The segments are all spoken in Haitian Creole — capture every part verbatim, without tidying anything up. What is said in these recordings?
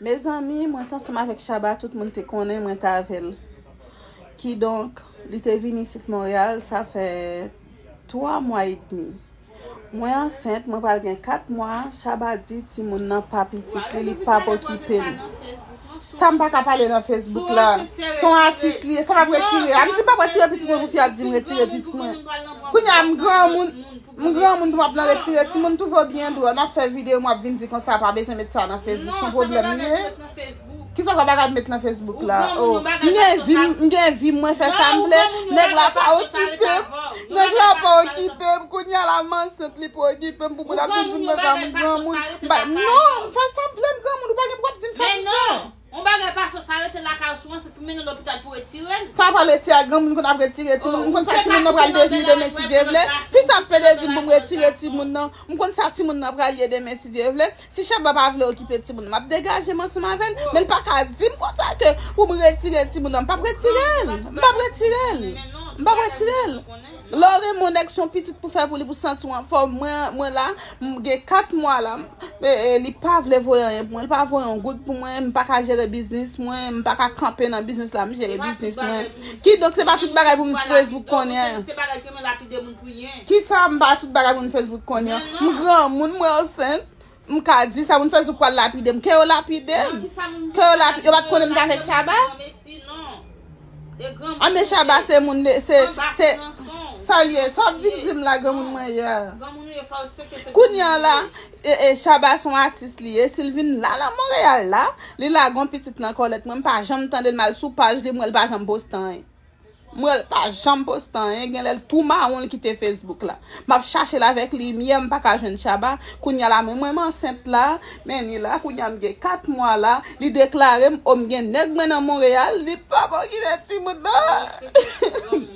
Mezanmi, mwen t ansanm avèk Shabba, tout moun te konnen mwen t avè l. Kidonk, li te vin isit Monreyal, sa fè twa mwa edmi. Mwen ansent, mwen pral gen kat mwa, Shabba di timoun nan pa pitit li, li p ap okipe m. Sa m pa ka pale nan Facebook la. Se yon atis li ye, sa m ap retire. A m di m p ap retire pitit mwen pou fi ap di m retire pitit mwen. Kounye a m granmoun, m granmoun pou m ap nan retire timoun, toujou byen dwòl. M ap fè videyo, m ap vin di konsa, pa bezwen met sa nan Facebook, se yon pwoblèm li ye. Kisa w ap met nan Facebook la? Oh, m gen vi, m gen vi, mwen fè sa m vle. Nèg la pa okipe m. Nèg la pa okipe m. Kounye a la m ansent, li pa okipe m. Pou moun ap vin di m konsa, m granmoun. Non, m fè sa m vle, m granmoun. Ou pa gen pou w ap di m sa m vle. Yon bagay pa sòs, arete lakay ou sou ansent pou mennen lopital pou retire l. Sa pa retire a granmoun konn ap retire timoun. M konn sa timoun nan pral devni demen si Dye vle. Fi sa ap pede di m pou m retire timoun nan. M konn sa timoun nan pral ye demen si Dye vle. Si Shabba pa vle okipe timoun nan, m ap degaje m ansanm avè l. Men l pa ka di m konsa ke pou m retire timoun nan. M p ap retire l. M p ap retire l. M p ap retire l. Lè w renmen yon nèg, se yon pitit pou fè pou li, pou santi w anfòm. Mwen, mwen la, m gen kat mwa la. E, e, li pa vle voye anyen pou mwen, li pa voye yon goud pou mwen, m pa ka jere biznis mwen, m pa ka kanpe nan biznis la, m jere biznis mwen. Kidonk, se pa tout bagay pou m Facebook konnen. Kisa m pa tout bagay pou m Facebook konnen? M granmoun, mwen ansent, m ka di sa, moun Facebook pral lapide m. Ke yo lapide m. Ke yo lapide, yo pa t konnen m t avèk Shabba? Anben Shabba se moun de, se, se, sa l ye, sa w ap vin di m la granmoun mwen ye a. Kounye a la, e, e, Shabba se yon atis li ye, si l vin la nan Monreyal la, li lage yon pitit nan kòlèt mwen, m pa janm tande l, m al sou paj li, m wè l pa janm poste anyen. M wè l pa janm poste anyen, genlè l tou mawon l kite Facebook la. M ap chache l avèk limyè, m pa ka jwenn Shabba. Kounye a la, men mwen m ansent la, men ni la, kounye a m gen kat mwa la, li deklare m, o m gen nèg mwen nan Monreyal, li p ap okipe timoun nan.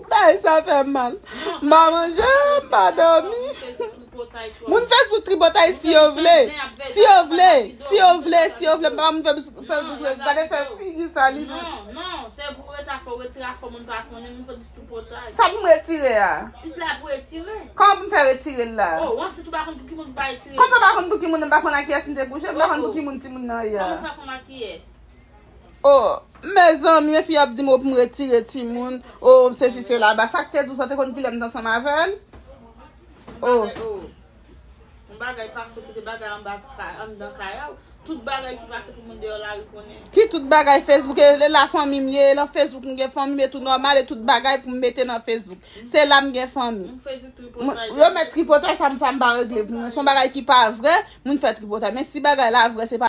Bagay sa fè m mal. M pa manje, m pa dòmi. Moun Facebook tripotay si yo vle. Si yo vle, si yo vle, si yo vle. M pa moun fè, fè, fè, gade fè figi sa li. Non, non, se pou rete a fè w retire a fò moun pa konnen, moun fè tripotay. Sa pou m retire a? Tout la pou retire. Kòman pou m fè retire l la? Oh, w ansent ou pa konn pou ki moun pou pa retire. Kòman pa konn pou ki moun, m pa konn ak kiyès m te kouche, m pa konn pou ki moun timoun nan ye a. Kòman sa konn ak kiyès? Oh, mezanmi, men fi ap di m, oh, pou m retire timoun. Oh, sesi, sela. Ba, sa k te di w sa, te konn kilè m t ansanm avè l? Oh. Yon bagay pase, kite bagay anba ka-, anndan kay a w. Tout bagay ki pase pou moun deyò lari konnen. Ki tout bagay Facebook, e la fanmi m ye, e lan Facebook m gen fanmi m, e tou nòmal, e tout bagay pou m mete nan Facebook. Se la m gen fanmi. Yo met tripotay, sa m, sa m pa regle pou mwen. Se yon bagay ki pa vre, moun fè tripotay. Men si bagay la vre, se pa